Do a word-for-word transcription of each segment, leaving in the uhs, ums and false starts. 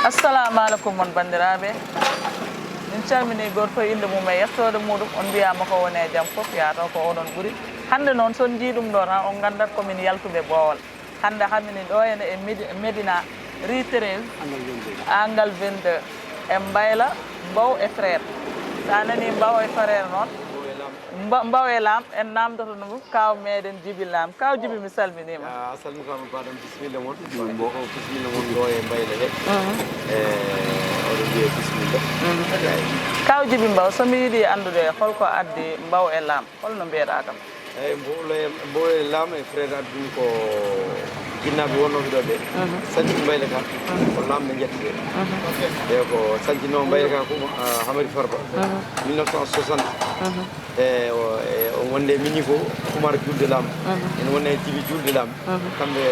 Assalamu aleykum, mon banndiraaɓe. Min calminii gooto fof innde mum e yettoode muɗum. On mbiyaama ko woni e jam fof, yaato ko onon ɓuri. Hannde noon, so on njii ɗum ɗo tan, on nganndat ko min yaltuɓe Boowal. Hannde, haa minen ɗo ene e Medi-, Medina, rue treize, angle vingt-deux, e Mbayla, Mbow e Frère. So a nanii Mbow e Frère noon, Mba-, Mbow e Laam, en naamndoto ɗum Kaaw meɗen Jibi Laam. Kaaw Jibi, mi salminiima. A salmitaama, baɗam bisimilla mon. Mbo-, bisimilla mon ɗo e Mbayla he. Mhm. E, oɗo mbiye bisimilla. Mhm. Eyi. Kaaw Jibi Mbow, so mi yiɗi anndude holko addi Mbow e Laam, holno mbiyeɗaa kam? Eyi, Mbow e, Mbow e Laam e Frère addi ɗum ko jinnaaɓe wonnooɓe ɗo ɓe. Mhm. Sanci Mbayla ka, mhm, ko Laam ɓe njettete. Mhm. E ko sancinoo Mbayla ka ko, ah, Hamadi Farba. Mhm. Mille neuf cent soixante. Mhm. E, o, e, o wonde mini ko Oumar Julde Lam. Mhm. Ene wonde Jibi Julde Lam. Mhm. Kamɓe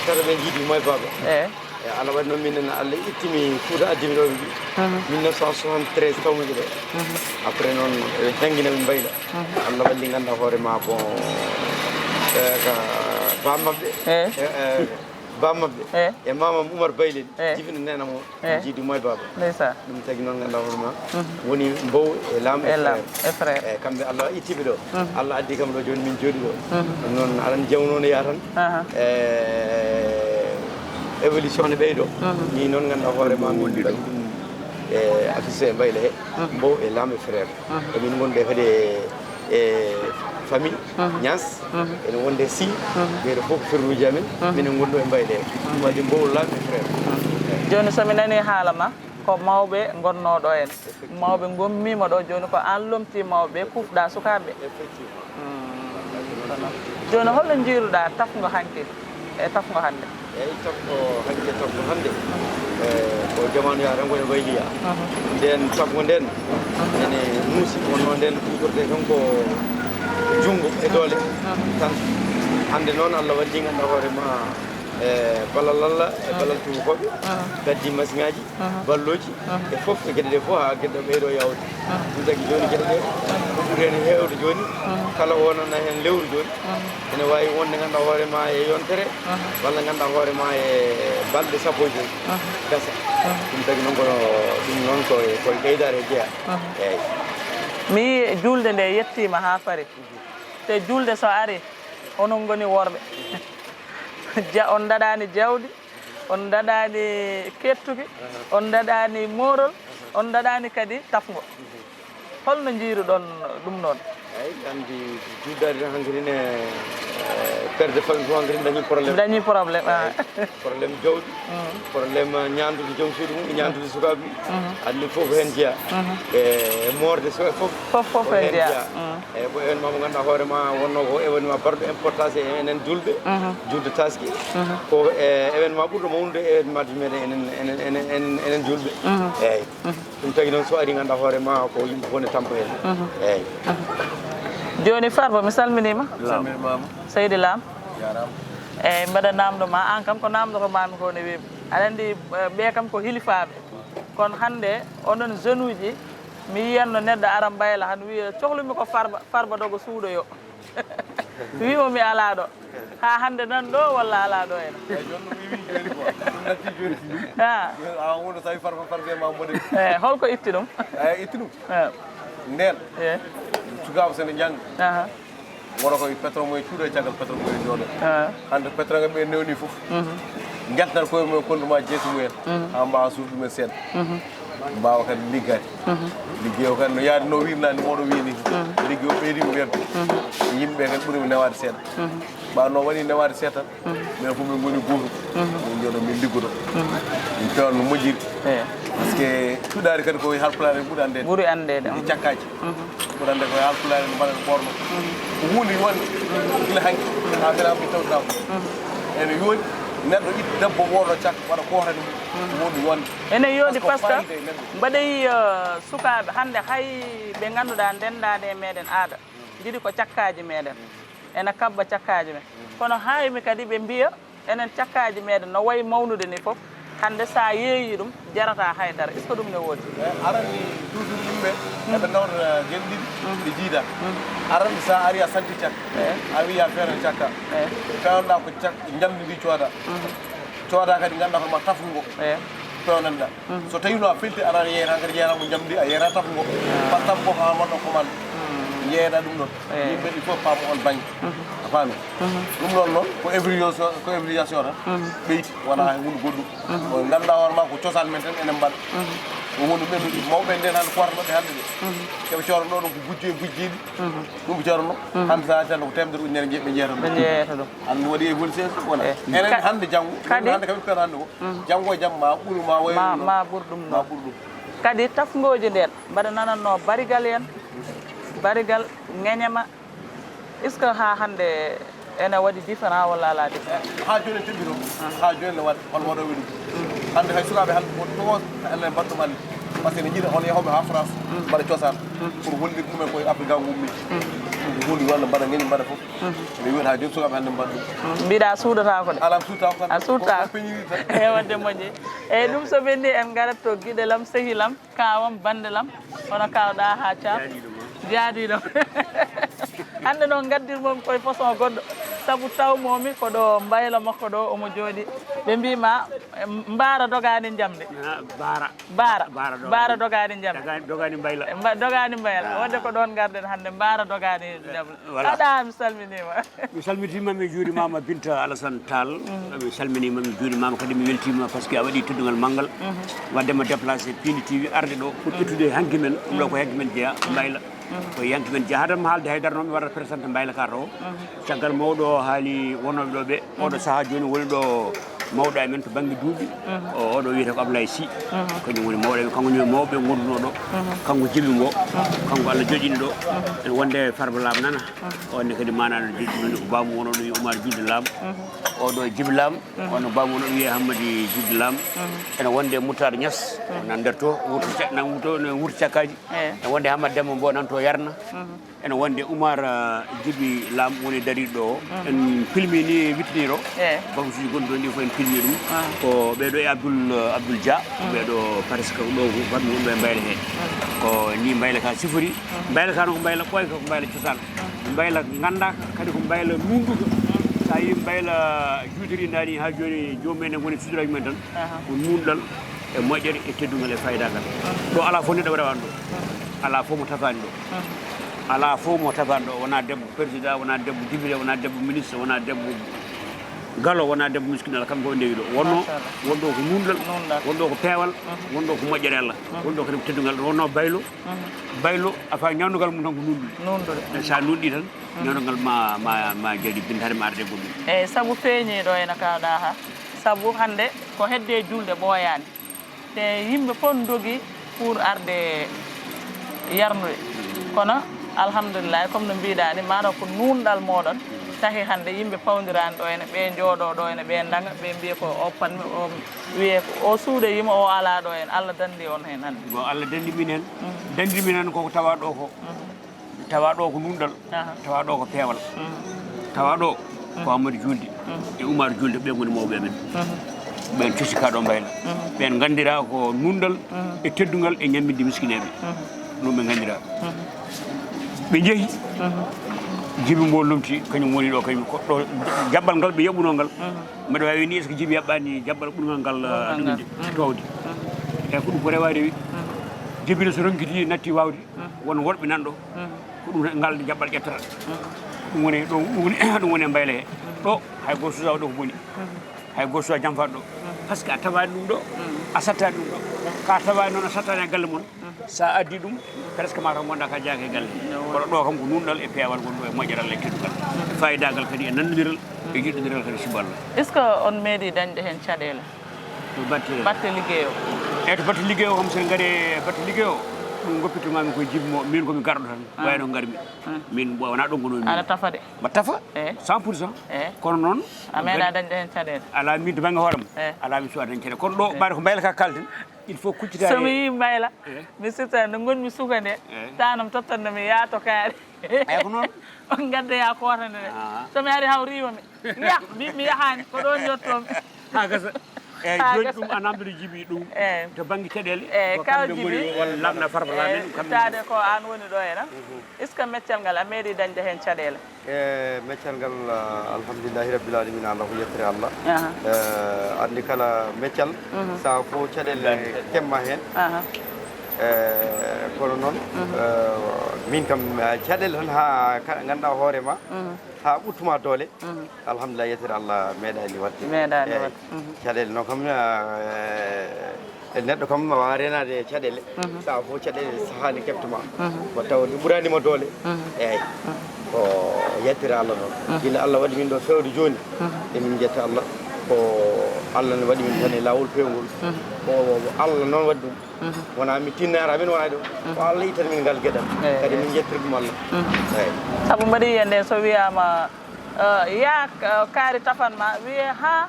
tata ɓe njiidi Moy Baba. E. E, Allah waɗi noon minen, Allah ittimi Fuuta, addimi ɗo ɓe. Mhm. Mille neuf cent soixante-treize tawmi ɓe ɗo. Mhm. Après noon, eɓe janngina ɓe Mbayla. Mhm. Allah walli, ngannduɗaa hoore ma, bon, e, ka bammaɓɓe. E. E, e, Bammaɓɓe. Eh. E mamam Oumar Baylel, eh, jibina nena mo, eh, jiidi Moy Baba. Ndeysaan. Ɗum tagi noon, ngannduɗaa hoore ma, mhm, woni Mbow e Laam e, e Laam Frère. E Frère. Eyi, kamɓe Allah ittiɓe ɗo. Mhm. Allah addi kam ɗo, jooni min jooɗi ɗo. Mhm. Ɗum noon, aɗa anndi, jawdi noon yaha tan. Aha. E évolution ne ɓeydo. Mhm. Ni noon, ngannduɗaa hoore ma, min mbaɗi ɗum e affiche e Mbayla he. Mhm. Mbow e Laam e Frère. Mhm. Emin ngondi kadi e, e famille, mhm, Niass, mhm, ene wonde si, mhm, ɓeeɗo fof ko ferruuji amen, mhm, minen ngondi ɗo e Mbayla he. Mhm. Ɗum waɗi Mbow Laam e Frère. Mhm. Eyi. Jooni, so mi nanii haala ma, ko mawɓe ngonnoo ɗo en. Effectivement. Mawɓe ngommiima ɗo, jooni ko aan lomtii mawɓe ɓe, kuufɗaa sukaaɓe ɓe. Effectivement. Mm, kono. Jooni, holno njiiruɗaa tafngo hanki e tafngo hannde? Eyi, tafngo hanki e tafngo hannde, e, ko jamaanu yaha tan, ko e wayliya. Mhm. Nden tafngo nden, mhm, ene muusi, wonno nden kuutorte tan ko junngo e doole, mhm, tan. Hannde noon, Allah walli, ngannduɗaa hoore ma, e ballal Allah, e, mhm, ballal tuubakooɓe, mhm, gaddi masiŋaaji, mhm, ballooji, mhm, e fof, e geɗe ɗe fof, haa geɗe ɗe ɓeydo yaawde. Mhm. Ɗum tagi jooni geɗe ɗe ko ɓuri heen heewde jooni, mhm, kala o nana heen lewru jooni, mhm, ene waawi wonde, ngannduɗaa hoore ma, e yontere, mhm, walla, ngannduɗaa hoore ma, e balɗe sappo e joy, mhm, gasa. Mhm. Ɗum tagi noon, kono ɗum noon ko e, ko e ɓeydaare jeyaa. Mhm. Eeyi. Mi yii juulde nde yettiima haa fari. Mhm. Te juulde so ari, onon ngoni worɓe. Ja-, on ndaɗaani jawdi, on ndaɗaani kettuki, aha, on ndaɗaani moorol, aha, on ndaɗaani kadi tafngo. Mhm. Holno njiiruɗon ɗum noon? Eyi, anndi, juulde ari tan, hankadi ne, eh, père de famille fof hankadi dañi problème. Dañi problème, ah. Eyi, problème jawdi, mm, problème ñaandude joom suudu mum, ñaandude sukaaɓe mum. Mhm. Anndi fof ko heen jeyaa. Mhm. E moorde so-, fof, fof, fof ko heen heen jeyaa, jeyaa. Mm. Eyi, ko événement mo ngannduɗaa hoore ma wonno ko événement baɗɗo importance e enen juulɓe, mhm, juulde taski. Mhm. Ko, e, événement ɓurɗo mawnude e événement ji meɗen enen, enen, enen, enen, enen juulɓe. Mhm. Eyi. Mhm. Ɗum tagi noon, so ari, ngannduɗaa hoore ma, ko yimɓe fof ne tampa heen. Mhm. Eyi. Mhm. Jooni, Farba, mi salminiima. Salminiima. Seydi Lam. Jaaraama. Eyi, mbeɗa naamndo ma, aan kam ko naamndoto maami ko ne weeɓi. Aɗa anndi, eh, ɓe kam ko hilifaaɓe. Kono hannde, onon jeune uji, mi yiyanno neɗɗo ara Mbayla tan wiya, "Cohlumi ko Farba, Farba dogo suuɗoyo." Wiimo mi alaa ɗo. Haa hannde nan ɗo walla alaa ɗo en? Eyi, jooni ɗum wiwi jooni quoi. Ɗum natti jooni. Ah. Jooni, a wonno tawi Farba, Farba e ma mboɗe. Eh, holko itti ɗum? Eh, itti ɗum. Eh. Nden. Eh. Sukaaɓe so ne njannga. Aha. Wona koye pétrole mo e cuuɗo e caggal pétrole mo e jooɗo. Ah. Hannde pétrole ɓe newni fof. Mhm. Njaltinat koye mumen, kondu ma jeesi mumen. Mhm. Haa mbaawa suuɗ ɗumen seeɗa. Mhm. Mbaawa kadi liggaade. Mhm. Liggey o kadi no yaadi no wirnani moɗo wiini. Mhm. Liggey o ɓeydi weeɓde. Mhm. Yimɓe kadi ɓuri newaade seeɗa. Mhm. Ɓa no waɗi newaade seeɗa tan. Mhm. Minen fof min ngoni gootum. Mhm. Min njooɗo min liggodo. Mhm. Min pewa no moƴƴiri. Eyi. Par ce que cuuɗaari kadi ko e Haalpulaar en ɓuri anndeede. Ɓuri anndeede, mhm. Cakkaaji. Mhm. Ɓurande ko e Haalpulaar en mbaɗa ɓoorno. Mhm. Ko huunde yonde. Mhm. Gila hanki. Mhm. Haa mbiɗa mi tawtata ko. Mhm. Ene yoni neɗɗo itta debbo ɓoorno cak waɗa kootani mum. Mhm. Ko huunde yonde. Ene yoni, par ce que mbaɗa yiya, euh, sukaaɓe hannde hay ɓe ngannduɗaa ndendaani e meɗen aada. Mhm. Njiɗi ko cakkaaji meɗen. Mhm. Ene kabba cakkaaji men. Mhm. Kono haa emi kadi ɓe mbiya enen cakkaaji meɗen no wayi mawnude ni fof, hannde so a yeeyi ɗum, jarata hay dara. Est-ce que ɗum ne woodi? E aran ni, toujours yimɓe, mm, eɓe nawra geɗe ɗiɗi, mm, ɗe jiida. Mm. Aran, so a ari a santi cak, eh, a wi a feeran cakka. Eh. Feewanɗa ko cak, njamndi ndi cooda. Mm. Cooda kadi ngannduɗaa hoore ma tafngo. Eh. Pewnanɗa. So tawi no a felti, aɗa yeeyata kadi, yeeyata ko njamdi, a yeeyata taɓo ngo. Par taɓo ko haa waɗa commande. Yeeyata ɗum ɗon. Yimɓe il faut paama on bannge. A faami? Ɗum ɗon noon ko évolution, ko évolution tan. Ɓeyti, wona hay huunde goɗɗum. Ko ngannduɗaa hoore ma ko cosaan men tan enen mbaɗa. Ko woni ɓen mawɓe nden hannde kuwarno ɓe hannde de. Keɓe cooda ɗo ɗon ko gujjo e gujjiiɗi. Ɗum ɓe cooda no. Hannde sa tan ko temedere ujunere jeeɓe jeeyata ɗum. Ɓe jeeyata ɗum. Hannde waɗi évolution wona. Enen hannde janngo, kadi hannde kam ɓe hannde ko. Janngo e jam ma ɓuru ma wayi ma, ma ɓur ɗum ma noon. Ɓur ɗum. Kadi tafngooji nden mbaɗa nanatno barigal en, barigal ŋeñama. Est-ce que haa hannde ene waɗi différent walla alaa différent? Haa jooni en teɓɓi toon. Haa jooni ne waɗa, hol waɗooɓe ɗum? Hannde hay sukaaɓe hannde ko toon enen mbaɗ ɗum hannde. Par ce que ne njiɗa hol yahooɓe haa France mbaɗa cosaan pour hollirde ɗumen koye Afrique ngu ummi. Ɗum ko huunde walla mbaɗa ŋeñi mbaɗa fof. Mi wiyata haa jooni sukaaɓe hannde mbaɗa ɗum. Mbiɗa suuɗataako de. Alaa mi suuɗataako tan. A suuɗtaako. Ko peñiiɗi tan. E waɗde moƴƴi. Eyi, ɗum so ɓenni en ngarat to giɗe lam, sehi lam. Kaawam, bannde lam, hono kaawɗa haa caab. Jaadiiɗo ma. Jaadiiɗo. Hannde noon ngaddirmomi koye façon goɗɗo. Sabu tawmomi ko ɗo mbaylo makko ɗo omo jooɗi. Ɓe mbiima, em, mbaara dogaani njamndi. Ah, baara. Baara. Baara dogaani. Baara dogaani njamndi. Dogaani, dogaani mbayla. Mba-, dogaani mbayla. Ah. Waɗde ko ɗoon ngarɗen hannde, mbaara dogaani njamndi. Voilà. Kaɗa, mi salminiima. Mi salmitiima, mi juurimaama Binta Alassane Tall. Mi salminiima, mi juurimaama kadi, mi weltiima par ce que a waɗi teddungal manngal. Waɗde ma déplacé Pindi T V arde ɗo pour ƴettude hanki men. Ɗum ɗo ko hanki men jeyaa, Mbayla. Ko hanki men jeyaa. Haadam haalde haydara noon, mi waɗata présenté Mbayla ka to. Caggal mawɗo o haali wonooɓe ɗo ɓe, oɗo sahaa jooni woni ɗo mawɗo e men to bannge duuɓi. O, oɗo wiyetee ko Ablaye Sy. Kañum woni mawɗo e men, kanko woni mawɓe ngondunoo ɗo. Kanko jibi ngo. Kanko Allah joƴƴini ɗo. Ene wonde Farba Lam nana. O ne kadi maanaɗo juddu men ko baamu wonoo ɗum Oumar Judde Lam. Oɗo Jibi Lam, wonno baamu wonoo ɗum wiyee Hammadi Judde Lam. Ene wonde Moutar Niass, nan nder to, wurti ca-, nan wuto, ne wurti cakkaaji. Ene wonde Hammadi Demba Mbow nan to yarna. Ene wonde Oumar, ah, Jibi Lam woni dariiɗo o. En pilmi ni wittiniro. Bawsuji gonɗi ɗon ɗi fof en pilmi ɗum. Ko ɓeeɗo e Abdoul, Abdoul Dia. Ɓeeɗo presque ɗo ko kamɓe wonɓe e mbayla he. Ko ni mbayla ka sifori. Mbayla ka no ko mbayla ɓooyka, ko mbayla cosaan. Mbayla nganndaaka, kadi ko mbayla nuunduka. So a yii mbayla juutiri ndaani haa jooni, joomum en ngoni sudoraaji men tan. Ko nuunɗal e moƴƴere e teddungal e faydaagal. Ɗo alaa fof neɗɗo mo rewaani ɗo. Alaa fof mo tafaani ɗo. Alaa fof mo tafaani ɗo. Wonaa debbo président, wonaa debbo député, wonaa debbo ministre, wonaa debbo galo, wonaa debbo miskin, alaa, kamɓe fof ndewi ɗo. Wonnoo, machallah, wonɗo ko nuunɗal, nuunɗal, wonɗo ko peewal, wonɗo ko moƴƴere Allah, wonɗo kadi ko teddungal, wonnoo baylo. Baylo, a faami ñawndugal mum tan ko nuunɗude. Nuunɗude. So a nuunɗii tan, ñawndugal ma, ma, ma jaɓi bintare ma arde goɗɗum. Eyi, sabu feeñii ɗo ene kaɗa haa. Sabu hannde ko hedde julde ɓooyaani. Te yimɓe fof ndogi pour arde yarnude. Kono, alhamdulillahi, comme no mbiɗa ni, maɗo ko nuunɗal moɗon tahi hannde yimɓe pawdirani ɗo ene, ɓe njooɗo ɗo ene, ɓe ndaŋa, ɓe mbiya ko o panmi, o wiye ko o suuɗoyima, o ala ɗo en. Allah dandi on hen hannde. Bon, Allah dandi min hen. Dandi min hen koko tawa ɗo ko. Tawa ɗo ko nuunɗal, aha, tawa ɗo ko peewal. Tawa ɗo ko Amadou Julde e Oumar Julde, ɓe ngoni mawɓe amen. Ɓen cusi ka ɗo mbayla. Ɓen ngandira ko nuunɗal e teddungal e ñamminde miskineeɓe. Ɗum ɓe ngandira. Ɓe njehi. Jibi Mbo lomti, kañum woni ɗo, kañum ko ɗo jaɓɓal ngal ɓe yaɓuno ngal. Mbeɗa wawi ni, est-ce que Jibi yaɓɓani jaɓɓal ɓurgal ngal, ah, ɗum ngal, inde, towde? E ko ɗum ko rewa rewi. Jibi ne so ronkiti natti wawde, won worɓe nan ɗo. Ko ɗum ngal jaɓɓal ƴettata. Ɗum woni ɗo, ɗum woni, ɗum woni e mbayla he. Ɗo hay goto suusa ɗo ko boni. Hay goto suusa jamfaɗo ɗo. Par ce que a tawani ɗum ɗo, a sattani ɗum ɗo. Ka tawani noon a sattani e galle mon. Sa addi ɗum, presque mataw ngonɗa ka jaake e galle. Kono ɗo kam ko nuunɗal e peewal gonɗo e moƴƴeral e teddungal. E fayidagal kadi e nanodiral e jiɗɗodiral kadi, sibu Allah. Est-ce que on meeɗi dañde heen caɗeele? To batte? Batte liggey o. Eyyi, to batte liggey o kam, sen ngari e batte liggey o, ɗum goppitto mami koye Jibi Mbo, min komi garɗo tan. Wayno ngarmi. Min wona ɗo gonomi. Aɗa tafa de? Mba tafa. Cent pour cent. Kono noon a meeɗa dañde heen caɗeele? Ala, min to bannge hooram. Ala, mi suwa dañde caɗeele. Kono ɗo mbaɗa ko mbayla ka kalten. Il faut kuccitaade. So mi yii mbayla, mi sifta no ngonmi suka nde, tanam tottanno mi yaato kaari. Eyi, ko noon. On ngaddoya koota nde. So mi ari haw riiwa mi. Yah, mi, mi yahaani, ko ɗoon yottomi. Ha gasa. Eyyi, joni ɗum a namdoto Jibi ɗum. Eyyi. To banggue caɗele, eyyi, ko kaw kamɓe Jibi ngoni walla lamna Farba Lamine, eyyi, kamɓe taade ko an woni ɗo henna. Est-ce que meccal ngal a meeɗi dañde hen caɗele? E meccal ngal, ah, alhamdulillahi rabbil alamina, Allah ko yettere Allah. Aha. Eh, andi kala meccal, mhm, saha fof caɗele kemma hen. Aha. Eh, kono noon, mhm, eh, min kam, ah, caɗele tan ha ka-, ganduɗa hoore ma, mhm, ha ɓurtuma doole. Mhm. Alhamdulillah, yettere Allah meeɗani waɗde. Meeɗani, eyyi, waɗde. Mhm. Caɗele noon kam, ah, eh, neɗɗo kam wawa renade e caɗele. Mhm. Saha fof caɗele sahani kebtoma. Mhm. Ko taw ɗe ɓuranima doole. Mhm. Eyyi. Mhm. Ko yettere Allah noon. Mhm. Gila Allah waɗi min ɗo fewde joni. Mhm. Emin jetta Allah. Ko Allah ne waɗi min tan e lawol pewngol. Mhm. Ko Allah noon waɗi ɗum. Mhm. Wona mi tinnaara min wona ɗo. Mhm. Ko Allah ittani min ngal geɗal. Eyyi, kadi eyyi, min jettiri ɗum Allah. Mhm. Eyyi. Sabu mbaɗi yiyande so wiyama, eh, ya, eh, kaari tafan ma, wiye ha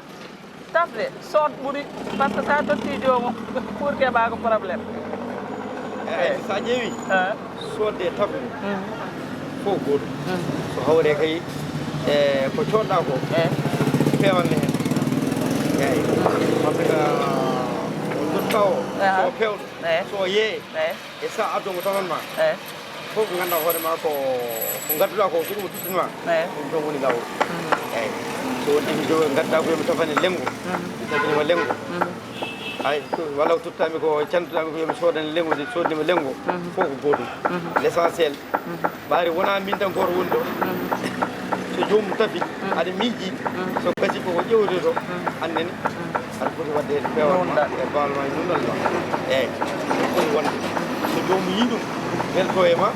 tafde, sood ɓuuri, par ce que sa totti joomum, pour keɓa ko problème. Eyyi, eyyi, sa ƴeewi, eh, soodde e tafde, mhm, fof goto. Mhm. So hawre kay, e ko coodɗa ko, eh, peewal ne hen. Eyyi. Par ce que, ah, ko jotta o, ah, so pewɗo, eh, so yee, eh, e sa addo mo tafan ma. Eh. Fof ko ganduɗa hoore ma ko, ko gadduɗa ko, so ɗum tottunma. Eh. Ɗum ɗon woni lawol. Mhm. Eyyi. So woni ɗum ɗo gadduɗa ko yomi tafane lengo. Mhm. Mi tafinima lengo. Mhm. Ay, to, walla ko tottami ko, cantuɗami ko yomi soodane lengo, de soodnima lengo. Mhm. Fof ko gotum. Mhm. L'essentiel. Mhm. Ɓaari wona min tan goto woni ɗo. Mhm. So joomum tafi, mhm, aɗa miiji, mhm, so gasi koko ƴewtoto, mhm, annene, mhm, aɗa foti waɗde heen peewal ma, nunɗal, e bawal ma, e nunɗal ma. Eyyi, ɗum foti wonde. So joomum yii ɗum, welto e ma,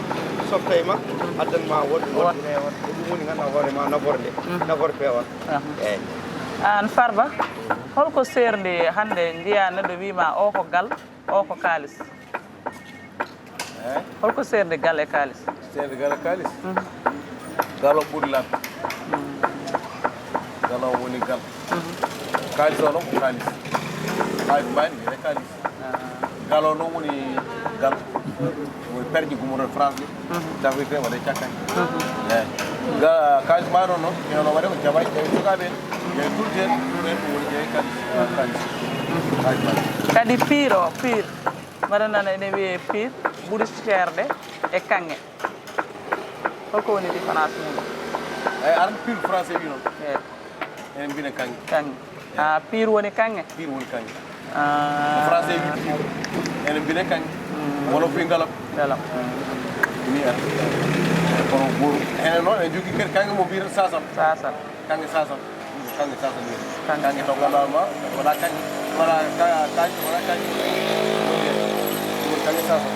softa e ma, addan ma woɗɗo, woɗɗo. Woɗɗo, woɗɗo. Ko ɗum woni ganduɗa hoore ma nafoore nde, mhm, nafoore peewal. Aha. Eyyi. An Farba, holko seerndi hannde njiya neɗɗo wiima o ko gal, o ko kaalis? Eh? Holko seerndi gal e kaalis? Seerndi gal e kaalis? Mhm. Gal o ɓuri lan. Mhm. Gal o woni gal. Mhm. Kaalis o noon ko kaalis. Kaalis mbaɗi wiyete kaalis. Ah. Gal o noon woni gal. Woni perƴe gummoto France ɗi. Mhm. Tawirte waɗe cakkaji. Mhm. Eyyi. Ga-, kaalis ma noon noon, hino waɗe ko jaɓa, jaɓi sukaaɓe en, jaɓi tulde en, ɗum en ɗum woni jaɓi kaalis. Kaalis. Kaalis ma. Kadi piir o, piir. Mbaɗa nana ene wiyee piir, ɓuri seerde e kaŋŋe. Holko woni différence mum? Eyyi, aran piir français wi noon. Eyyi. Enen mbiɗen kaŋŋe. Kaŋŋe. Ah, piir woni kaŋŋe? Piir woni kaŋŋe. Ah. Français wi piir. Enen mbiɗen kaŋŋe. Mm. Wolof wi ngalam. Ngalam. Ni en. Kono gooru. Enen noon en jogii kadi kaŋŋe mo mbiyeten sasam. Sasam. Kaŋŋe sasam. Kaŋŋe sasam ni. Kaŋŋe. Kaŋŋe taw ganduɗa ma, wala kaŋŋe. Wala ka-, kaŋŋe, wala kaŋŋe. Ɗum kaŋŋe sasam.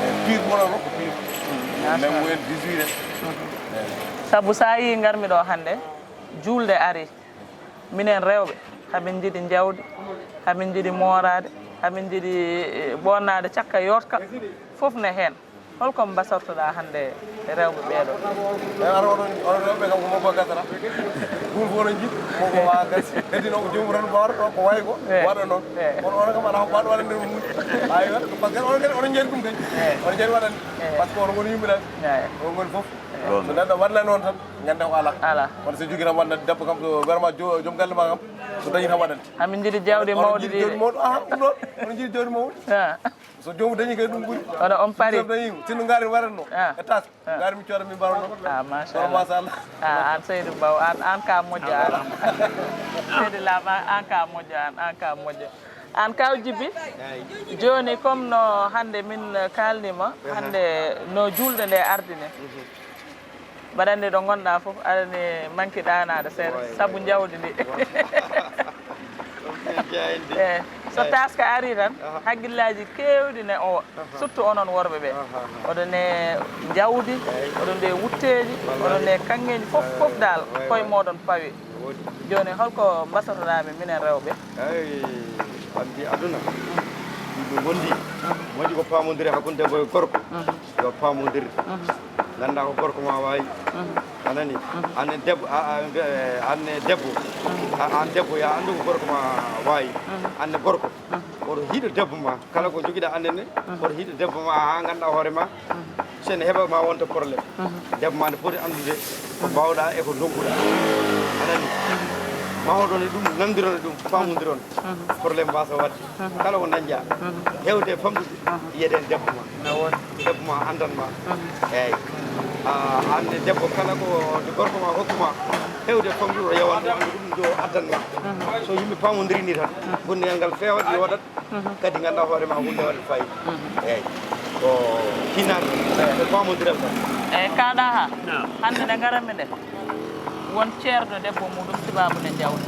E piir wona noon ko piir. Mm. Même moyen dix-huit en. Mm. Eyyi. Sabu sa yii ngarmi ɗo hannde, juulde ari. Minen rewɓe, hamin njiɗi jawdi, hamin njiɗi mooraade, hamin njiɗi, eh, ɓoonnaade cakka yootka, fof ne heen. Holko mbasortoɗaa hannde e rewɓe ɓeeɗo? E ara onon, onon rewɓe kam ko mobba gasata. Ɗum fof onon njiɗi, mobba wawa gasi. Heddi noon ko joomum tan mbawata ɗo ko wayi ko, eh, waɗa noon. Eh. Kono onon kam alaa ko mbaɗa waɗande ɗum. Ayi, par ce que onon kadi onon njeeri ɗum kadi. Eh. Onon njeeri waɗande. Eh. Par ce que onon ngoni yimɓe tan. Eh. Onon ngoni fof. Eh. So neɗɗo waɗna noon tan. Ganda ko ala. Ala. Kono so jogii tan wonde debbo kam, so vraiment jo-, joom galle ma kam, so dañi tan waɗante. Hamin njiɗi jawdi mawɗi ɗi. Jawdi mawɗi, aha, ɗum ɗon. Onon njiɗi jawdi mawɗi. Ah. So joomum dañi kay ɗum ɓuri. Kono on pari. Sinno ngaari waɗatno. Ah. E tas. Ah. Ngaari mi cooda mi mbaɗatno. Ah, machallah. Kono machallah. Ah, an Seydou Mbaw, an, an ka moƴƴa an. Seydou Lam, an, an ka moƴƴa an, an ka moƴƴa. An kaw Jibi, jooni comme no hannde min kaalnima, hannde no juulde nde ardine. Mhm. Mbaɗa anndi ɗo ngonɗa fof, aɗa ne manki ɗaanaade seeɗa, sabu njawdi ndi. Ɗum jeyaa en de. Eh, so taska ari tan, hakkillaaji keewɗi ne o, surtout onon worɓe ɓe. Aha, aha. Oɗon ne njawdi, oɗon nde wutteeji, oɗon ne kaŋŋeeji fof, fof dal, koye mooɗon pawi. Jooni, holko mbasotoɗaa ɓe minen rewɓe? Eyi, anndi aduna. Ɗum gondi. Moƴƴi ko paamondire hakkunde debbo e gorko. Mhm. Yo paamondir. Mhm. Ngannda ko gorko ma waawi. Mhm. A nani? Mhm. An ne debbo, a, a, an ne debbo. Mhm. A, an debbo, ya anndu ko gorko ma waawi. Mhm. An ne gorko. Mhm. Oto hiɗo debbo ma. Kala ko jogiɗa an ne, mhm, oto hiɗo debbo ma haa ngannda hoore ma. Mhm. So ene heɓa ma wonta problème. Mhm. Debbo ma ne foti anndude ko mbawɗa e ko ndonkuɗa. A nani? Mhm. Mahooɗon e ɗum, nanondiron e ɗum, faamodiron. Problème waasa waɗde. Kala ko dañƴaa, heewde e famɗude, yiyaɗen debbo ma. Debbo ma anndan ma. Eeyi. A annde debbo kala ko nde gorko ma hokku ma, heewde e famɗude o yawan ɗum, annda ɗum ɗo addan ma. So yimɓe paamondirii ni tan, gonndigal ngal feewat, yooɗat. Kadi nganndaa hoore ma huunde waɗde faayiida. Eeyi. Ko tinaange, ko paamondiral tan. Eeyi, kaaɗa ha. Hannde nde ngaranmi nde, won ceerɗo debbo muɗum sibaabu nde jawdi.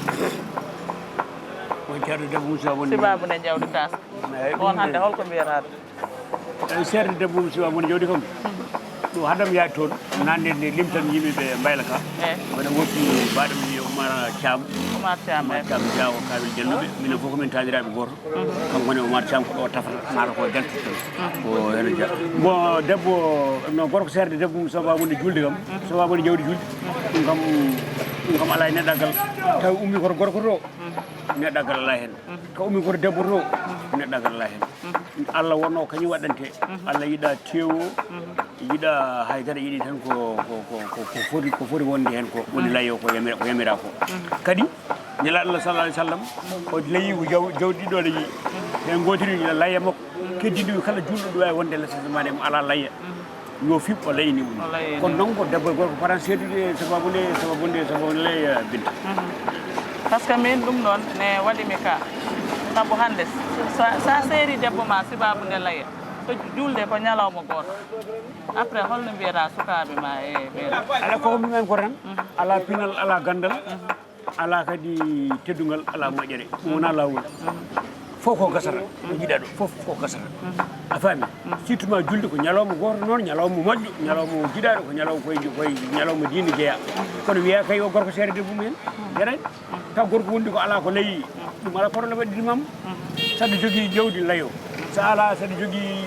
Won ceerɗo debbo mum sibaabu nde. Sibaabu nde jawdi kaas. Eeyi, on ɗum hannde de. Holko mbiyata ɗum? Eeyi, ceerɗo debbo mum sibaabu nde jawdi kam. Ɗum haddam yaade toon. Nande nde limtan yimɓe ɓe mbayla ka. Eeyi. Wona woppi mbaɗo mi Oumar Thiam. Oumar Thiam, Oumar eeyi. Thiam Diaw Kawel Jalluɓe. Minen fof ko min taaniraaɓe gooto. Kanko woni Oumar Thiam ko ɗo tafata, maata ko janti tan. Ko heno jeeya. Bon, debbo, no gorko seerde debbo mum sababu nde julde kam. Sababu nde jawdi julde. Ɗum kam, ɗum kam alaa e neɗɗagal. Tawi ummi koto gorko to, neɗɗagal alaa heen. Tawi ummi koto debbo to, neɗɗagal alaa heen. Allah wonno kañum waɗante. Allah yiɗa tewo, yiɗa haydara, yiɗi tan ko, ko, ko, ko, ko foti, ko foti wonde heen ko. Woni layo ko yamira, ko yamira ko. Kadi, Nelaaɗo Allah sallallahu alaihi wasallam, o layi ko jaw-, jawdi ɗiɗo layi. Heen gootiri ina laya makko. Keddi ndi kala julɗo ɗo wawi wonde lessasemaade mo alaa laya. Yo fiɓ o layini mum. O layini. Kono noon ko debbo e gorko fotani seedude sababu nde, sababu nde, sababu nde laya binta. Par ce que min ɗum ɗoon ne waɗi mi ka. Sabu hannde sa, sa seeri debbo ma sibaabu nde laya. So julde ko ñalawma gooto. Après holno mbiyata sukaaɓe ma e ɓeen? Ala koko mbimen ko tan. Ala pinal, ala gandal. Alaa kadi teddungal, alaa moƴƴere. Ɗum wonaa laawol. Fof ko gasata. Ko jiɗaa ɗo, fof ko gasata. A faami? Surtout ma julde ko ñalawma gooto noon, ñalawma moƴƴo, ñalawma jiɗaaɗo, ko ñalawma koye, koye ñalawma diine jeyaa. Kono wiyaa kay o gorko seere debbo mum heen. Jarani? Taw gorko wondi ko alaa ko layi. Ɗum alaa problème waɗi ɗum am. Saɗa jogii jawdi layo. Sa alaa, saɗa jogii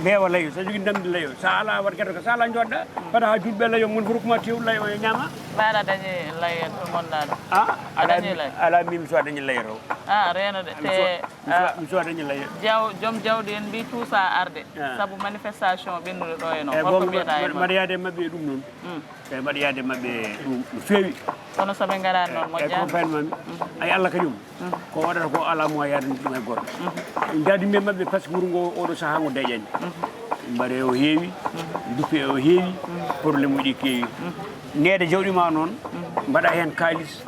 mbeewa layo, saɗa jogii ndamdi layo. Sa alaa, waɗ gerte ko, sa alaa, njooɗɗa. Mbaɗa haa julɓe layo, mon fof rokku ma teewul layo, o ñaama. Mbaɗa dañi layo to ngonɗaa ɗo. A? A dañi layo? Alaa, min so a dañi layo to. A, reeno de. Te, mi so, mi so a dañi layo. Jaw-, joom jawdi en mbii cuusa arde. A. Sabu manifestation ɓennude ɗo e noon. Eyi, holko mbiyata e mbaɗa yaade e maɓɓe e ɗum noon. Mm. Eyi, mbaɗa yaade e maɓɓe ɗum no feewi. Kono so ɓe ngaraani noon, eyi, moƴƴaani. Eyi, ko mbaɗmi. Mm. Ay, Allah kañum. Ko waɗata ko alaa mo yaadani ɗum hay gooto. Njaadi men maɓɓe, par ce que wuro ngo oɗo sahaa ngo deƴani. Mbaɗe o heewi, duppe o heewi, problème uji keewi. Neede jawɗi ma noon, mbaɗa heen kaalis,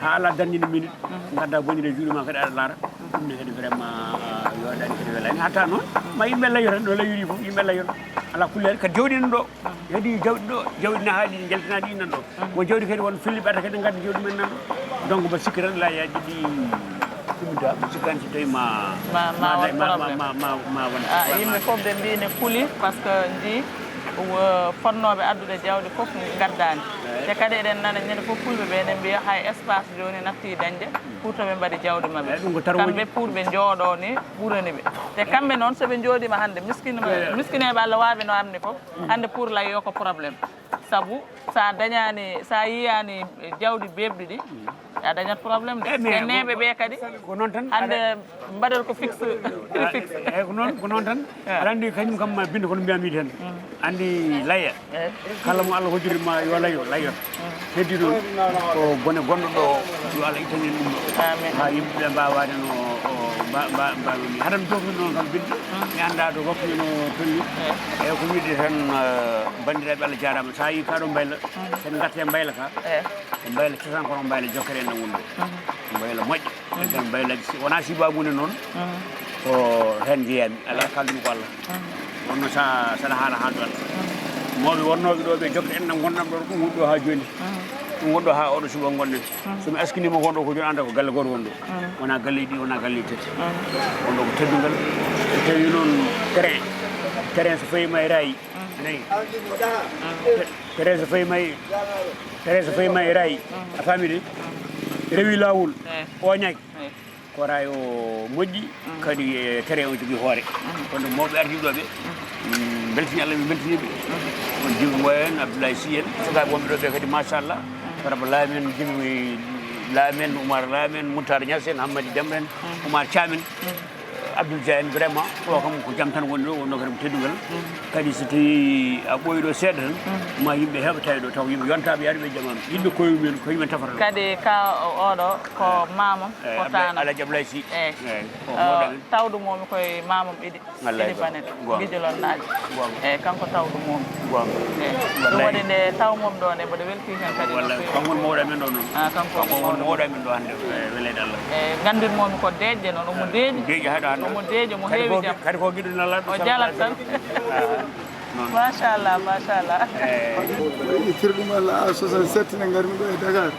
haa alaa darnde minute, ngadda bonire juuɗe ma kadi aɗa laara. Ɗum ne kadi vraiment, ah, yo dañi kadi welaani. Hatta noon, ma yimɓe layo tan, no layori fof, yimɓe layo. Alaa kulli hal, kadi jawɗi nan ɗo. Heedi jawɗi ɗo, jawɗi na haaɗi, jaltinaaɗi nan ɗo. Won jawɗi kadi, won filliɓe ata kadi ngadda jawɗi men nan ɗo. Donc, mbaɗa sikki tan, la yaaji ɗi ɗumta, mbaɗa sikki tan si tawi ma, ma, ma, ma won ma, problème. Ma, ma, ma won, ah, problème. Yimɓe fof ɓe mbii ne kuli, par ce que ndi, wo-, fotnooɓe addude jawɗi fof ngaddaani. Eyi. Te kadi eɗen nana ñande fof fulɓe ɓe ene mbiya hay espace jooni natti dañde pour to ɓe mbaɗi jawɗi maɓɓe. Eyi, ɗum ko tarwuji. Kamɓe pour ɓe njooɗoo ni ɓurani ɓe. Te kamɓe noon, so ɓe njooɗiima hannde, miskino-, eyi, miskineeɓe Allah waaɓe no am ni fof, hannde pour layo ko problème. Sabu sa dañaani, sa yiyaani jawɗi beeɓɗi ɗi, a dañat problème de. Eh, mais te neeɓe ɓe kadi, ko noon tan, hannde aɗa mbaɗat ko fixe, prix fixe. Eyi, ko noon, ko noon tan. Eh. Aɗa anndi kañum kam ma binndo kono mbiyami tan. Mm. Anndi laye. Eh. Kala mo Allah hoddiri ma yo layo, layo. Mm. Heddi noon ko bone gonɗo ɗo, yo Allah ittanin ɗum ɗo. Amin. Haa yimɓe ɓe mbaawaade no, o, mba-, mba-, mbaawa ni. Haɗa mi jofni noon kam binndo. Mm. Mi anndaa to waktu no tolni. Eh. Eyi, ko wiide tan, eh, banndiraaɓe, Allah jaaraama. So a yii kaa ɗo mbayla, mm, sen ngartee mbayla ka. Eh. Ko mbayla cosaan kono mbayla jokkere en woni ɗo. Mm. Mbayla moƴƴa. Mm. Nden mbayla si, wonaa sibaabu nde noon. Mm. Ko heen njeyaami. Alaa kaldumi ko Allah. Mm. Wonno sa, saɗa haala haaldu Allah. Mm. Mawɓe wonnooɓe ɗo ɓe jokkere en ngonɗam ɗo, ɗum woni ɗo haa jooni. Mm. Ɗum woni ɗo haa oɗo suba ngonɗen. Mm. So mi askiniima ko ɗo ko jooni, annda ko galle gooto woni ɗo. Mm. Wonaa galleeji ɗiɗi, wonaa galleeji tati. Mm. Won ɗo ko teddungal. So tawi noon terrain, terrain so fayi ma e rayi. Mm. Nayi. Mm. Te-, terrain so fayi ma e, terrain so fayi ma e rayi. Mm. A faami de? Mm. Rewi laawol. Eh. Oñaaki. Eh. Ko raay o moƴƴi, mm, kadi e terrain o jogii hoore. Mm. Kono mawɓe ardiiɓe ɗo ɓe, mm, mm, mbeltini Allah, ɓe mbeltini ɓe. Mm. Kono Jibi Mboyo en, Abdoulaye Sy en, sukaaɓe wonɓe ɗo ɓe kadi, machallah. Mm. Farba Lam en, Jibi Lam en, Oumar Lam en, Moutar Niass en, Hammadi Demba en, mm, Oumar Thiam en. Mm. Abdoul Dia en, vraiment, o kam ko jam tan woni ɗo, wonno kadi ko teddungal. Kadi so tawi a ɓooyi ɗo seeɗa tan, ma yimɓe heɓa tawi ɗo, taw yimɓe yontaaɓe yaade ɓe jamaanu. Yimɓe koye mumen, koye mumen tafata ɗo. Kadi ka oɗo ko mamam, ko Ablaye, taanam. Alhaji Ablaye Sy. Eyi. Eyi, ko mawɗo amen. Tawdu momi koye mamam Idi. Wallay. Idi Bane. Goonga. Gijo Lonnaaji. Goonga. Eyi, kanko tawdu momi. Goonga. Eyi. Ɗum waɗi nde taw mom ɗo nde mboɗo weltii heen kadi no feewi. Kanko woni mawɗo amen ɗo noon. Ah, kanko woni mawɗo amen ɗo hannde, e weleede Allah. E nganndirmoomi ko deeƴde noon, omo deeƴi. Deeƴi haɗa hannde. Omo deeƴi, omo heewi jam. Kadi ko giɗo nalaaɗo. O jalat tan. Machallah, machallah. Waɗi firɗum Allah a soixante-sept ne ngarmi ɗo e Dakar.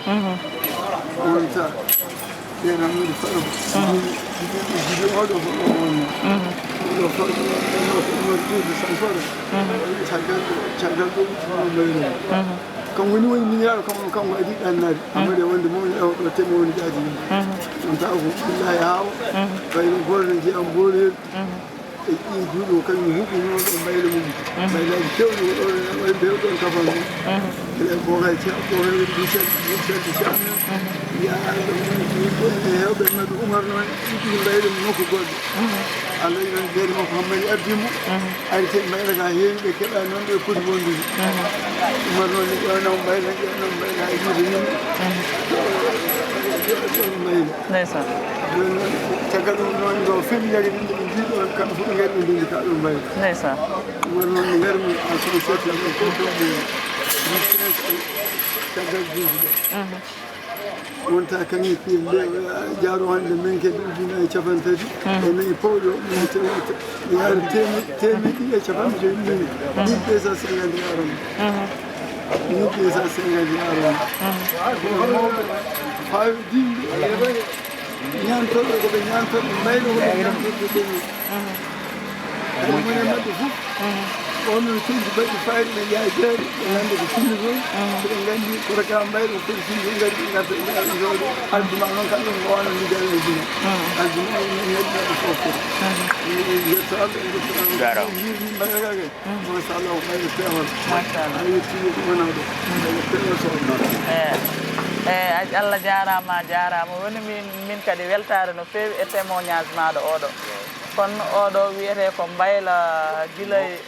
Wonta ɓen am miɗo faɗa ko jiɗi oɗo ko ɗo wonno. Oɗo faɗa ko ɗo ko ɗo ɗiɗo tan faɗa. Caggal ɗo, caggal ɗo ɗum mayru. Kam woni woni miñiraaɗo kam on kanko adi ɗannade. Amade wonde mum e oɗo temo woni jaati. Wonta ko billahi hawa. Ɓayno goto jiyam boolel. E ɗin duuɓi o kañum huɓɓinoo ɗo mbayla mum. Mbaylaaji kewɗi o ɗon waɗi mbeew ɗon kafan mum. Ene bokay ca bokay woni ɗum calɗi ɗum calɗi ca. Yaa Allah woni ɗum ɓe ene heewɓe maɓɓe Umar noon ɗiɗi mbayla mum nokku goɗɗo. Allah iran beeri makko hammani abbi mo. Ari tawi mbayla ka heewi ɓe keɓa noon ɓe poti wondude. Umar noon ne ƴewnam mbayla ƴewnam mbayla hay jiiba yimɓe. Ɗon mbayla. Ndeysaan. Jooni noon, caggal ɗum noon, ɗo fewndinaade ɗum, ɓe mbiyi ɗo, kamɓe fof ɓe ngari ɓe ndenndi ka ɗo mbayi. Ndeysaan. Ɗum waɗi noon, ɓe ngari mi en soixante-sept, ɓe fof ɓe mbiyi caggal duuɓi ɗo. Wonta kañum piirle, jaaro hannde men ke ujunnaji e capanɗe tati. E nayi pawɗo, min te-, te-, mi yaari teemedde, teemedde ɗiɗi e capanɗe joyi min. Mille deux cent cinquante yaarani. Mille deux cent cinquante yaarani. Mawɓe, faawi dinde. Ñaantorɓe ko ɓe ñaantorɓe, mbaylo ko ɓe ñaantorɓe ɓe. Hay mone maɓɓe fof, on no coñdi mbaɗi fayida ɓe njaha jeere, ɓe ngannda ko finni toon, so ɓe nganndi koto ka mbaylo ko foti finni toon, ngari ɓe ngarta ɓe njaha ɓe jooɗo. Aljuma noon kamɓe ko wano ndi jaawi aljuma. Aljuma on min heɓi ɓe fof fof. Min njetto Allah, en njetto Allah. Jaaraama. Min mbaylo ka kay. Machallah, ko ɓayde peewal. Machallah. A yetti ko wona ɗo. Ɓayde peewal so on noon. Eyi. Eyi, a-, Allah jaaraama, a jaaraama. Woni min, min kadi weltaare no feewi e témoignage maaɗo oɗo. Kono oɗo wiyetee ko Mbayla gila e,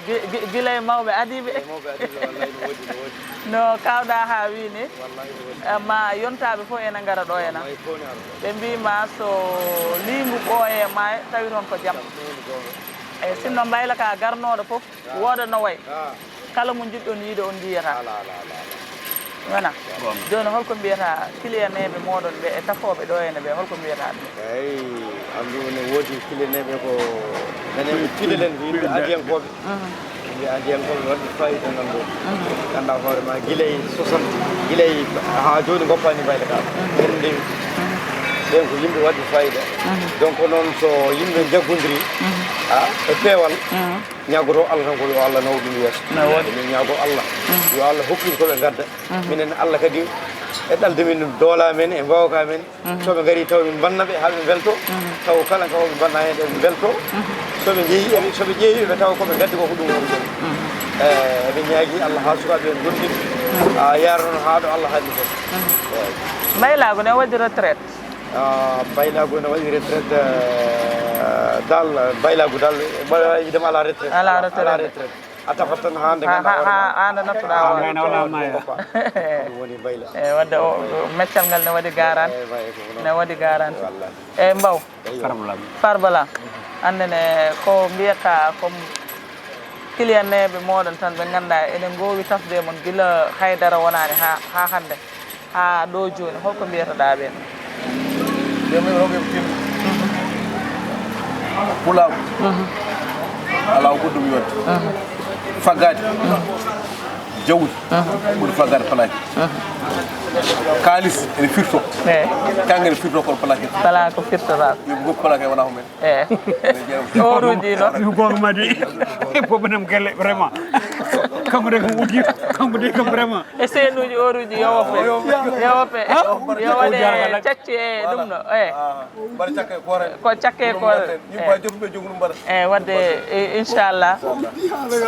gi-, gi-, gila e mawɓe adiiɓe. Gila e mawɓe adiiɓe, wallay no woodi, no woodi. No kaawɗaa haa wii ni, wallay no woodi. Eh, ma yontaaɓe fof ena ngara ɗo ena. Wallay fof ne ara ɗo. Ɓe mbii ma so liingu ɓooyee maaya, tawi toon ko jam. Jam, ɗum woni goonga. Eyi, sinno Mbayla ka garnooɗo fof, wooda no wayi. Ah. Kala mo njiɗɗon yiide, on njiyata. Ala, ala, ala, ala. Wona? Goonga. Jooni, holko mbiyata kiliyaneeɓe mooɗon ɓe e tafooɓe ɗo ene ɓe, holko mbiyata ɓe? Eyi, anndu ne woodi kiliyaneeɓe ko menen piɗelen ko yimɓe adiyankooɓe. Mhm. Yimɓe adiyankooɓe waɗde fayida nan ɗo. Mhm. Ngannda hoore ma gila e soixante, gila e haa jooni ngoppaani Mbayla ka. Mhm. Ɓen ndewi. Mhm. Ɓen ko yimɓe waɗde fayida. Mhm. Donc noon so yimɓe njaggondirii, mhm, ah, e peewal, mhm, ñaagoto Allah tan ko yo Allah naw ɗum yeeso. No woodi. Min ñaago Allah. Mhm. Yo Allah hokku ɓe ko ɓe ngadda. Mhm. Minen Allah kadi e ɗalde min doole amen e mbaawka amen. Mhm. So ɓe ngarii taw min mbanna ɓe haa ɓe mbelto. Mhm. Taw kala ko ɓe mbanna heen ɓe mbelto. Mhm. So ɓe njeyii, eɓe, so ɓe ƴeewi ɓe tawa ko ɓe ngaddi ko ko ɗum woni ɗum. Mhm. Eh, eɓe ñaagii Allah haa sukaaɓe ɓe ngondi. Mhm. Ah, yaara noon haa ɗo Allah haɗi fof. Mhm. Eeyi. Mbaylaagu ne waɗi retraite? Ah, Mbaylaagu ne waɗi retraite, eh, dal, Mbaylaagu dal, mbaɗa wiide ma alaa retraite. Alaa retraite. Alaa retraite. A tafat tan haa nde ngannduɗaa hoore ma. Haa nde nattuɗaa hoore. Haa nde nattuɗaa hoore. Ɗum woni Mbayla. Eyi, wadde o, o meccal ngal ne waɗi garanti. Eyi, wayi ko noon. Ne waɗi garanti. Wallaahi. Eyi, Mbaw. Eyi. Farba Lam. Farba Lam. Annene ko mbiyata ko kiliyaneeɓe mooɗon tan ɓe ngannduɗaa ene ngoowi tafde e mon gila haydara wonaani haa, haa hannde. Haa ɗo jooni, holko mbiyatoɗaa ɓeen? Ɓe mbiyi rewɓe ko timmi. Pulaagu. Mhm. Alaa ko ɓuri ɗum yodde. Mhm. Faggaade. Mhm. Jawdi. Mhm. Ɓuri faggaade palaaki. Mhm. Kaalis ene firto. Eey. Kannge ene firto kono palaaki. Palaaki firtotaako. Yimɓe fof palaaki wonaa ko men. Eey. Oruuji noon. Ɗum goonga ma de. Booba nam gelle, vraiment. Kanko de ko uddi, kanko de ko vraiment. E seenuuji oruuji yo woppe. Yo woppe. Yo waɗe cacci e ɗum ɗo. Eey. Mbaɗa cakke e koore. Ko cakke e koore. Yimɓe joom ɓe joom ɗum mbaɗa. Eey, wadde, e, inchallah.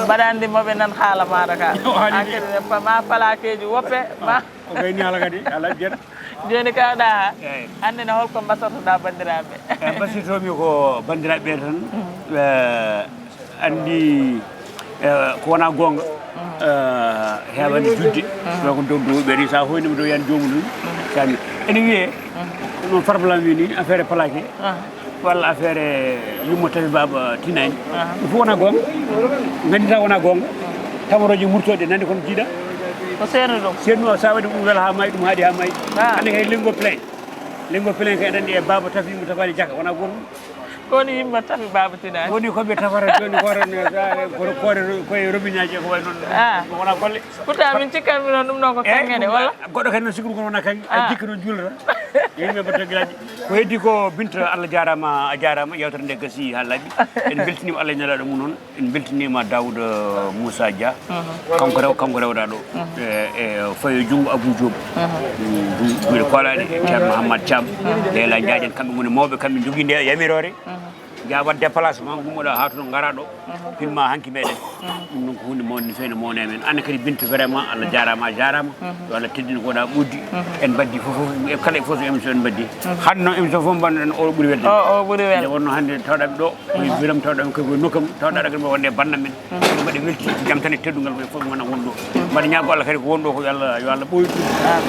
Mbaɗa anndi mo ɓe nan haala maaɗa ka. An Kadi ne pa-, ma palakeeji woppe, ma. O gayni hala kadi, ala jet. Jooni kawɗa ha. Eyi. Annene holko mbasortoɗa banndiraaɓe? E mbasitomi ko banndiraaɓe ɓe tan. Eh, anndi, eh, ko wona goonga, eh, heewani judde. Ɗo ko dow dow ɓe ni, sa hoynima dow yan joomum ɗum. Sami. Ene wiyee, no Farba Lam wi ni, affaire plaqué. Walla affaire yumma tafi baaba tinani. Ɗum fof wona goonga. Nganndita wona goonga. Tamorooje murtooɗe nande kono jiiɗa. Ko seerni ɗum? Seerni o, sa waɗi ɗum wela ha maayi, ɗum haaɗi ha maayi. Hannde kay lingo plein. Lingo plein kay, aɗa anndi e baaba tafi yumma tafaani jaka, wona gootum. Ko woni yumma tafi baaba tinani? Woni ko ɓe tafata jooni ko tan, koore, koye robinet ji ko way noon. Ah. Wona golle. Pourtant min cikkanmi noon ɗum ɗo ko kanngene, walla? Goɗɗo kadi noon sikkude kono wona kanngene. Ah. A jikki noon juulata. Yimɓe mbaɗa tagiraaji. Ko heddi ko Binta, Allah jaaraama, a jaaraama. Yewtere nde gasi ha laaɓi. En mbeltiniima Allah e nelaaɗo mum noon. En mbeltiniima Daouda Moussa Dia. Kanko rew-, kanko rewɗa ɗo. E, e fayo junngo Abou Diop. Mm, du-, duuɗe koolaaɗe. Ceerno Mouhammad Thiam. Leyla Ndiadiane, kamɓe ngoni mawɓe, kamɓe njogii nde yamiroore. Njaɓat déplacement, gummoɗa ha toon, ngara ɗo, pinma hanki meɗen. Ɗum noon ko hunde mawde no feewi, no mawni e men. Anne kadi Binta, vraiment, Allah jaaraama, a jaaraama. Yo Allah teddin ko waɗa ɓuddi. En mbaddi fof, fof, e kala fof so émission en mbaddi. Hannde noon émission fof mbaɗnoɗen, o ɓuri welde. O, o ɓuri welde. Nde wonno hannde tawɗaɓe ɗo, koye biram tawɗaɓe koye, koye nokkam, tawɗa ɗo kadi mbaɗa wonde bannam men. Mbaɗa welti jam tan e teddungal, koye fof mbaɗa wonɗo. Mbaɗa ñaago Allah kadi ko wonɗo ko yo Allah, yo Allah ɓooytu.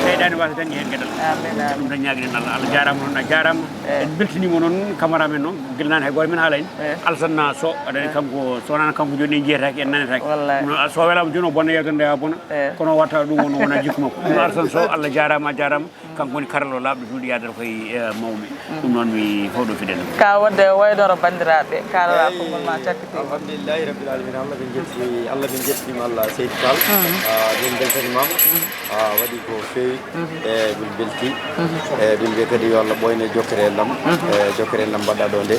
Seyɗaane wasa dañde heen geɗal. Amin, amin. Ɗum tan ñaagiɗen Allah. Allah jaaraama noon, a jaaraama. En mbeltiniima noon, cameraman noon, gila naan hay gooto men haalayno. Alsan Sow, aɗa anndi kanko, so wonaano kanko jooni en njiyataake, en nanetaake. Wallaahi. Ɗum noon, so welaama jooni o bonna yewtere nde haa bona. Kono watta ɗum won, wona jikku makko. Ɗum noon Alsan Sow, Allah jaaraama, a jaaraama. Kanko woni karallo laaɓɗo duuɗi yaadata koye, eh, mawɓe. Ɗum noon mi fawɗo fiɗen. Ka wadde waynoro banndiraaɓe, kaalora ko mon ma cakkiti. Alhamdulillahi rabbil alamin, Allah min jetti, Allah min jettiniima Allah Seydi Tall. Ah, min beltanimaama. Ah, waɗi ko feewi. E min belti. E min mbiya kadi yo Allah ɓooyne jokkere enɗam. E jokkere enɗam mbaɗɗa ɗo nde.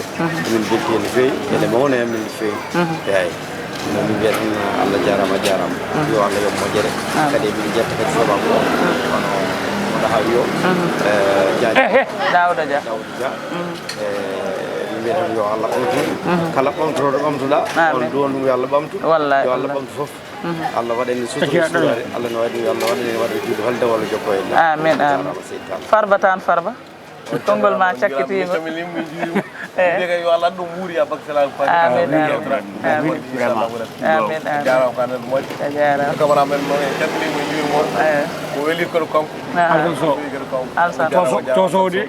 Min belti no feewi. Ene mawna e amen no feewi. Eeyi. No min mbiya tan, Allah jaaraama, a jaaraama. Yo Allah yoɓ moƴƴere. Kadi min jetta kadi sababu o. Kono wonɗo haa wiyo. E, Dia. Daouda Dia. Daouda Dia. E min mbiya tan yo Allah ɓamtu. Kala ɓamtotooɗo ɓamtuɗa. Amin. On duwon ɗum yo Allah ɓamtu. Wallaahi, yo Allah ɓamtu fof. Allah waɗan en sutura, sutura. Allah no waɗi, Allah waɗan en waɗa juuɗe holde walla jokko en. Amin, amin. Jaaraama Seydi Tall. Farba tan, Farba. Konngol ma cakkitiingo. Min calminii mo, min njuuriima. Eeyi. Mbiɗa yo Allah ɗum wuuri ya bak salam. Amin, amin. Amin. Amin, amin. Jaaraama ko amen moƴƴo. A jaaraama. Cameraman mo, en calminii mo, en njuuriima mo. Eeyi. Ko weli ko kanko. Aha. Alsan Sow. Weli ko kanko. Alsan. Toso, toso de.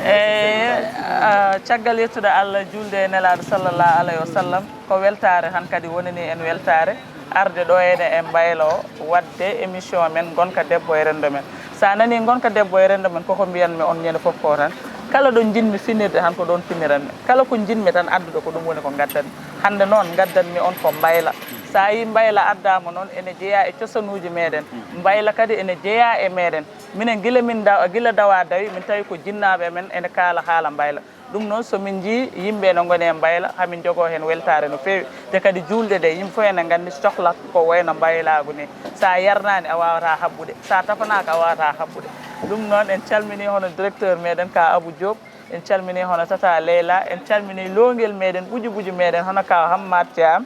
Eeyi, ah, caggal yettude Allah, juulde e Nelaaɗo sallallahu alayhi wa sallam, ko weltaare han kadi wonani en weltaare arde ɗo ene e Mbayla o, waɗde émission men Ngonka Debbo e Renndo men. So a nanii Ngonka Debbo e Renndo men, koko mbiyanmi on ñande fof ko tan, kala ɗo njiɗmi finirde tan ko ɗoon finiranmi. Kala ko njiɗmi tan addude ko ɗum woni ko ngaddanmi. Hannde noon ngaddanmi on ko Mbayla. So a yii Mbayla addaama noon, ene jeyaa e cosanuuji meɗen. Mbayla kadi ene jeyaa e meɗen. Minen gila min da-, gila dawa dawi, min tawi ko jinnaaɓe men ene kaala haala Mbayla. Ɗum noon, so min njii yimɓe ene ngoni e Mbayla, hamin njogoo heen weltaare no feewi. Te kadi juulɗe ɗe, yimɓe fof ene nganndi cohla ko wayno mbaylaagu ni. So a yarnaani, a waawataa haɓɓude. So a tafanaaka, a waawataa haɓɓude. Ɗum noon, en calminii hono directeur meɗen ka Abou Diop. En calminii hono Tata Leyla, en calminii loongel meɗen, ɓuju ɓuju meɗen, hono Kaaw Hammat Thiam.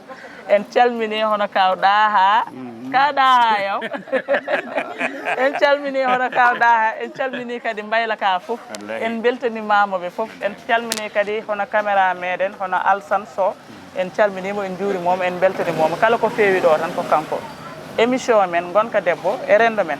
En calminii hono Kaaw Ɗaha. Ka Ɗaha yaw. En calminii hono Kaaw Ɗaha, en calminii kadi Mbayla ka fof. Wallaahi. En mbeltanimaama ɓe fof. En calminii kadi hono caméra meɗen, hono Alsan Sow. En calminiimo, en njuurimooma, en mbeltaniimooma. Kala ko feewi ɗo tan ko kanko. Émission men Ngonka Debbo e Renndo men.